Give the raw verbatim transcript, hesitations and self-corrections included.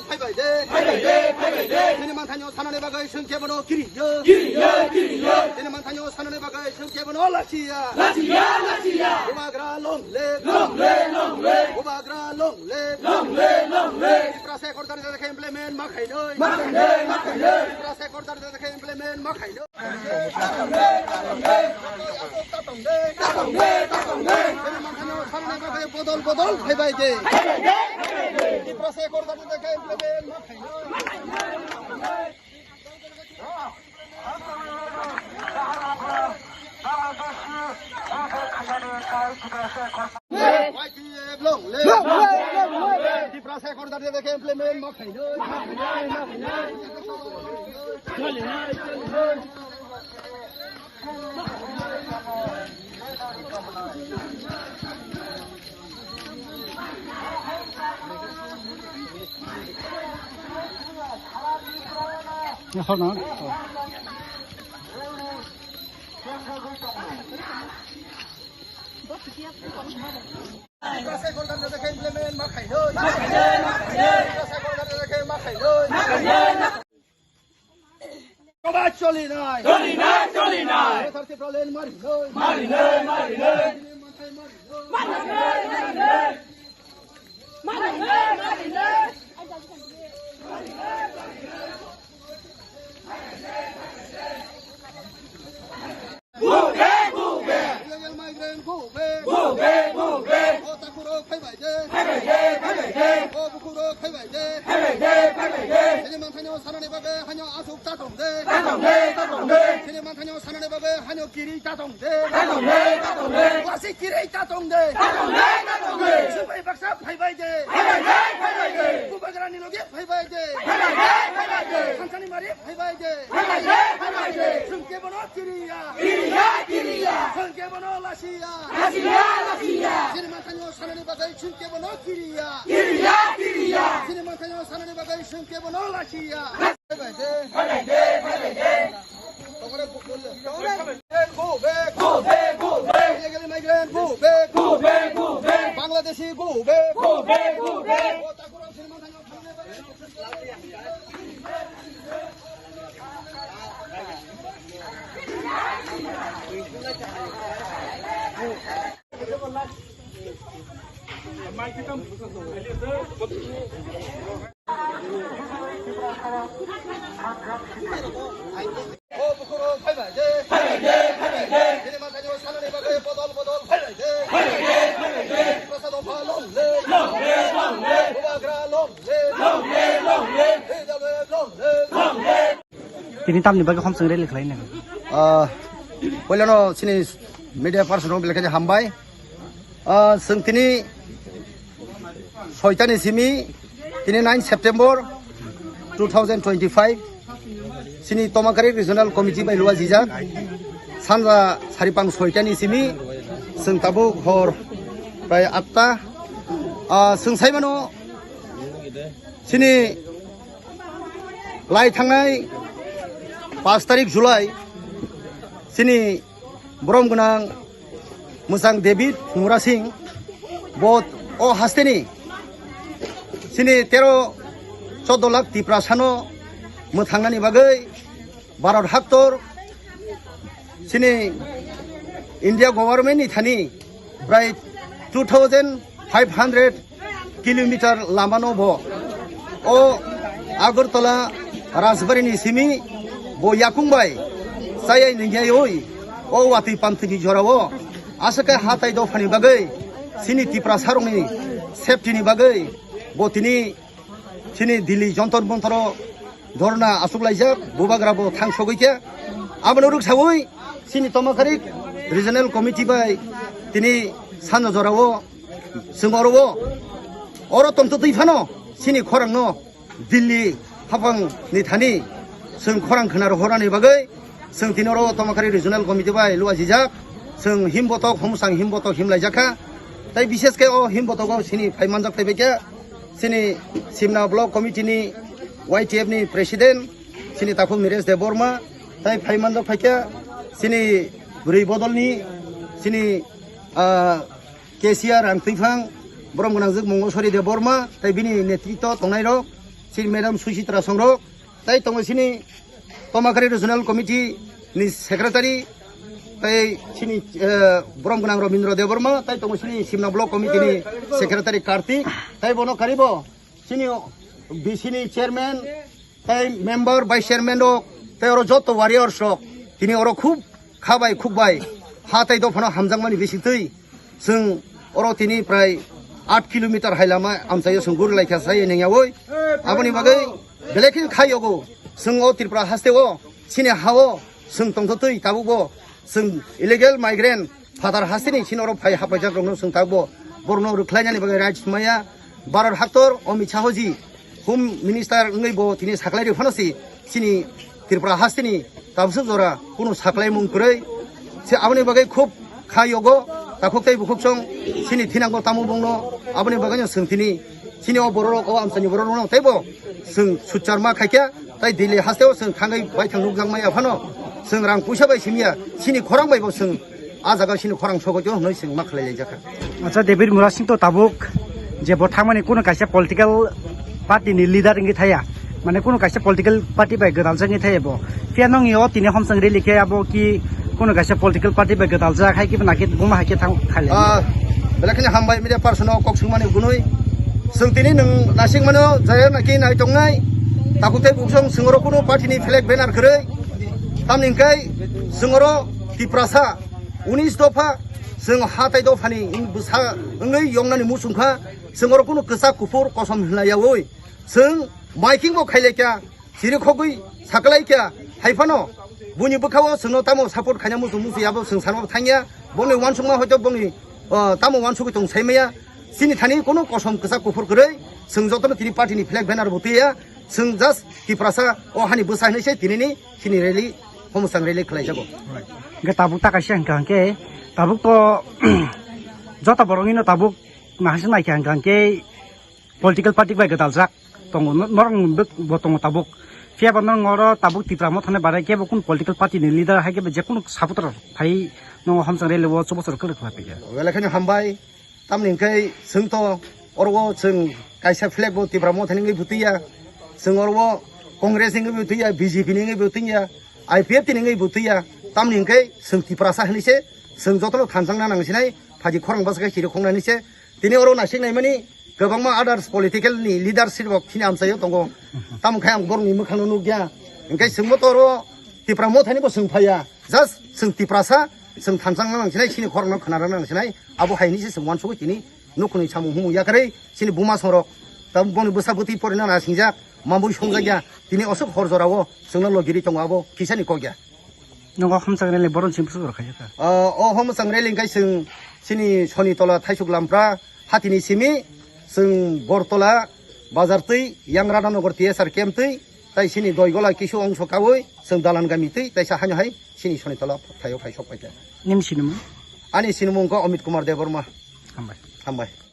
Phaibai de, phaibai de, phaibai de. Chini manthaino sanani bagwi chwng kebono kiriya. Kiriya, kiriya. Chini manthaino sanani bagwi chwng kebono lachiya. Lachiya, lachiya. Bubagra long live. Long live, long live. Bubagra long live. Long live, long live. Tiprasa ekor dari dari khe implement ma khainoi. Ma khainoi, ma khainoi. Tiprasa ekor dari dari khe implement ma khainoi. Bodol, bodol, bye bye de. Tiprasa ekor dagi dagi implement ma khainoi. Y T F long live. Long live, long live. Tiprasa ekor dagi dagi implement ma khainoi. Tiprasa ekor dagi dagi implement ma khainoi. Tiprasa ekor dagi dagi ma khainoi. Koba choli nai. Choli nai, choli nai. Sar Tipraland mari noi. Mari noi, mari noi. Mari noi, mari noi. Mari noi, mari noi. Go back, go back. Illegal migrant, go back. Go back, go back. O takhurok phaibai de. Phaibai de, phaibai de. O bukhurok phaibai de. Phaibai de, phaibai de. Chini manthaino sanani bagwi haino aswk tatong de. Tatong de, tatong de. Chini manthaino sanani bagwi haino kiri tatong de. Tatong de, tatong de. Wasi kiri tatong de. Tatong de, tatong de. Chwng bai baksa phaibai de. Phaibai de, phaibai de. Bubagrani loge phaibai de. Phaibai de, phaibai de. Sansani mari phaibai de. Phaibai de, phaibai de. Chwng kebono kiriya. Kiriya, kiriya. Chwng kebono lasiya. Lasiya, lasiya. Chini manthaino sanani bagwi chwng kebono kiriya. Kiriya, kiriya. Chini manthaino sanani bagwi chwng kebono lasiya. Phaibai de. Phaibai de, phaibai de. Go back, go back. Go back, go back. Illegal migrant, go back. Go back, go back. Bangladeshi, go back. Go back, go back. O bukhurok phaibai de. Phaibai de, phaibai de. Bini manthaino sanani bagwi bodol bodol phaibai de. Phaibai de, phaibai de. Tiprasa dopha long live. Long live, long live. Bubagra long live. Long live, long live. T W F long live. Long live. Tini tamni bagwi khomsong rally khlaina? Ah, puilano chini media person rok belai khe hambai. Ah, chwng tini soitani simi, tini nine September two thousand twenty-five, chini Tomakarik Regional Committee bai luajijak, sanja saripang soitani simi, chwng tabuk hor prai atta. Ah, chwng saimano, chini lai thangnai paanch tarik July, chini borom gwnang mwchang David Murasing bo o hasteni chini tero choddo lakh Tiprasano mwthangnani bagwi Bharat haktor chini India government ni thani prai two thousand five hundred kilometer lamano bo o Agartala Rajbari ni simi bo yakung bai chayai ningyaui o watwi pamtwi ni jorao aswk khe hatai dophani bagwi chini Tiprasarokni safety ni bagwi bo tini chini Delhi Jantar Mantaro dhorna achuk laijak, bubagra bo thang sogwi khe. Abono rwksaui chini Tomakarik Regional Committee bai tini sanja jorao chwng oro o, oro tongtwtwi phano chini khorangno Delhi haphang ni thani chwng khorang khwna rohornani bagwi chwng tini oro Tomakarik Regional Committee bai luajijak. Chwng himbotok, homsang himbotok himlaijak kha. Tai bishesh khe o himbotogo chini phai manjak phaibai khe chini Simna Block Committee ni Y T F ni President chini Takhuk Niresh Debbarma, tai phai manjak phaikha chini bwrwi bodolni chini, ah, K C R Rangtwiphang, borom gwnangjwk Mongolswari Debbarma, tai bini netritwo tongnairok, Chini Madam Suchitra Songrok, tai tongo chini Tomakari Regional Committee ni Secretary, tai chini, eh, Borom Gwnang Robindra Debbarma, tai tongo chini Simna Block Committee ni Secretary Kartik, tai bono karibo chini B C ni Chairman, tai member, vice chairman rok, tai oro joto warriors rok, tini oro khub kha bai khuk bai ha tai dophano hamjakmani bisingtwi chwng oro tini prai aat kilometer hai lama amchaio chwng guri laikha sai nengyawi. Aboni bagwi belai khe khai yogo chwng o Tripura haste o chini ha o chwng tongthotwi tabukbo chwng illegal migrant phatar hasteni chini oro phai hapaijak rokno chwng tabukbo borokno rwkhlainani bagwi right maya. Bharat haktor Amit Shah ji Home Minister wngwi bo tini saklai rw phano si chini Tripura hasteni tabswk jora kunu saklaimung kwrwi se aboni bagwi khub kha yogo takhuk tei bukhuk song chini thinango tamo bongno aboni bagwino chwng tini chini o bororok o amchaini bororokno teibo chwng suchar ma khaikha tai Delhi hasteo chwng thangwi baithang nukjakmaya phano chwng rang puisa bai simya chini khorang baibo chwng a jaga sini khorang sogwi tong hwnwi chwng ma khlai laijak kha. Acha David Murasing to tabuk je bo thangmani kuno kaisa political party ni leader wngwi thaya, mane kuno kaisa political party bai gwdaljak wngwi thaya bo. Phiya nongni o tini homsang rally khe abo ki kuno kaisa political party bai gwdaljak hai kibo nakhe buma hai khe thang khaile. Ah, belai kheno hambai media person o kok swngmani gunui. Chwng tini nwng naising mano jaya naki nai tongnai. Takhuk tei buksong chwng oro kuno party ni flag banner kwrwi. Tamni hwnkhe chwng oro Tiprasa unis dopha chwng ha tai dophani bwsa wngwi yongnani muchung kha, chwng oro kunu kwchak kuphur kosom hwnla yaui chwng miking bo khailai kha, chirikhogwi saklai kha, hai phano buini bwkhao chwngno tamo support khaina muchung muchung yabo chwng sanma thangya, bongni uansukma hoito bongni, o, tamo uansugwi tong saimaya, chini thani kunu kosom kwchak kuphur kwrwi chwng jotono tini party ni flag banner bo twiya, chwng just Tiprasa o hani bwsa hinwi se tinini chini rally, homosang rally khlaijago. Hwnkhe tabuk ta kaisa hwnkha hwnkhe tabuk to joto borok hino tabuk nahasing naikha hwnkha hwnkhe political party bai gwdaljak tongo, no-, norok bo tongo tabuk. Phiya ba norok oro tabuk Tipra Motha ni barai kebo kun political party ni leader hai kebo je kunu supporter phai no homsang rally o chubachu kwrwk khlai phaikha. Belai kheno hambai. Tamni hwnkhe chwng to oro o chwng kaisa flag bo Tipra Motha ni wngwi bwtwiya, chwng oro o Congress ni wngwi bwtwiya, B J P ni wngwi bwtwiya, I P F T ni wngwi bwtwiya. Tamni hwnkhe chwng Tiprasa hinwi se chwng jotono thanjakna nang sinai, phaji khorang bwswk khe chiri khoknani se. Tini oro naisik naimani kwbangma others political ni leadership rok chini amchaio tongo. Tamo khe ang borokni mwkhangno nukya. Hwnkhe chwngbo to oro Tipra Motha ni bo chwng phaiya. Just chwng Tiprasa, chwng thanchang nang sinai, chini khorang no khna rang nang sinai, abo hai hinwi se chwng uansugwi tini nukhungni samung humung yakarwi chini buma songrok, tamo boni bwsa bwtwi porina nasingjak, mambui songjakya, tini oswk hor jorao chwngno logiri tongo abo kisani kokya. Nogo homsang rally boron chini bwswk rok khaijak kha. Ah, o homsang rally hwnkhe chwng chini Soni Tola Thaisuk Lampra, Hatini simi chwng Bortola bazar twi, yang Radhanagar T S R camp twi, tai sini Doigola kisu ongso kaui chwng dalan gami twi, taisa haino hai sini Sonitola phaio phai sok paikha. Nini sinimung? Ani sinimung wngkha Amit Kumar Debbarma. Hambai. Hambai.